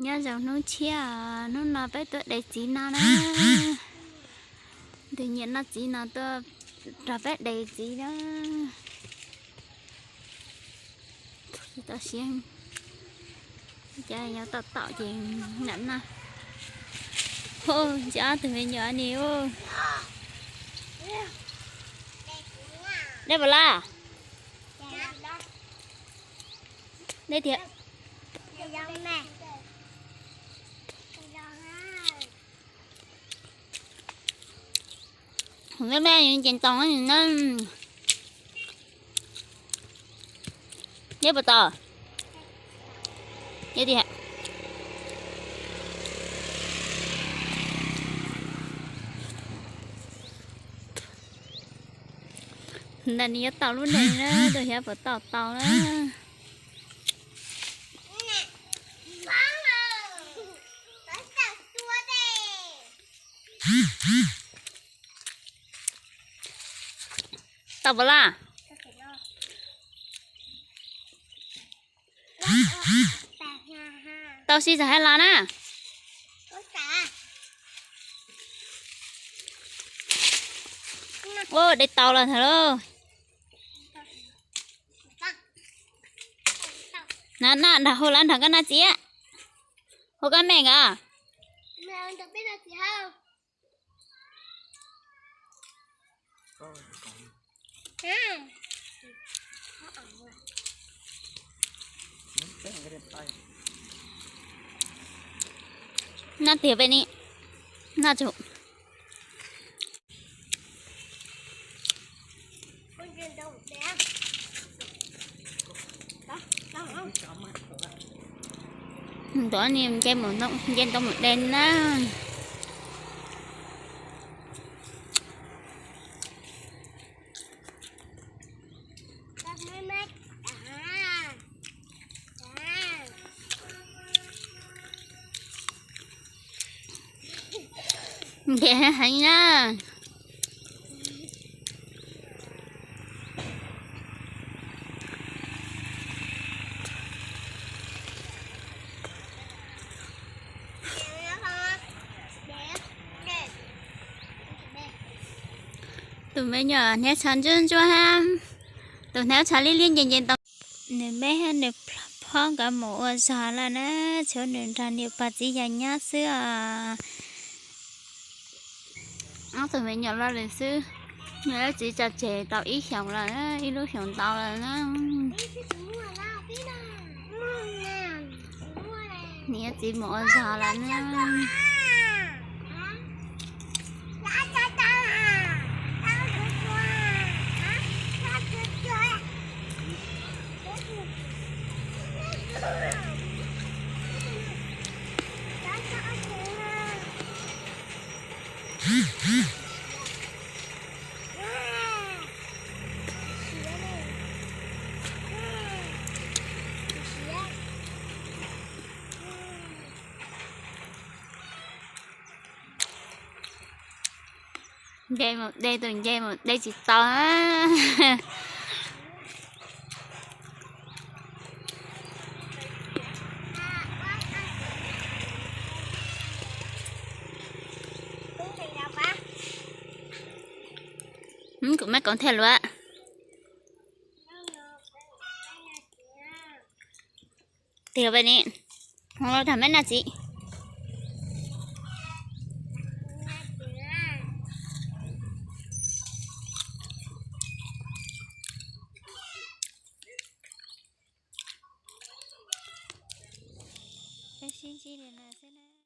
Nyob zoo hnub tshiab, hnub no peb tuaj de txiv no na. Tus nyiam noj txiv no tuaj nrog peb de txiv na. Tsis tau siab, cas nyob tau taum ces nram no. Ntsia ob tug me nyuam ni. Dej puas loj? Dej tiag. Me me ces ntoo na. Dej puas tau? Dej tiag. Ntawm nws yuav tau lub neej na, tus xyov puas tau tau na. Tau puas laj? Tau sib txawm hais los na. Ua de tau los ntag lauj. Na, na nrog hu lawv nrog koj noj txiv. Hu koj me nkawd. Noj tiag peb ni, noj tsum. Ntawd ni nce ntoo mus de na. Nce heev na. Tus me nyuam hniav tshav ntsuab ntsuab, tus hniav tshav liab liab nce nce ntoo. Nws me nws phob nkawd mus ua zog lawm na, tshuav nws nrog niam pog txiv yawg nyob xwb os. Ob tug me nyuam loj lawm xwb, nws txiv tso tseg tau ib xyoos lawm, ib lub xyoos ntau lawm na. Niam txiv mus ua zog lawm na. Nce mus de, tus nce mus de tsis tau. Kuv mab koom thiaj luav. Tiag peb ni, hos los tham meb na txiv. Peb sib ntsib li no xwb na.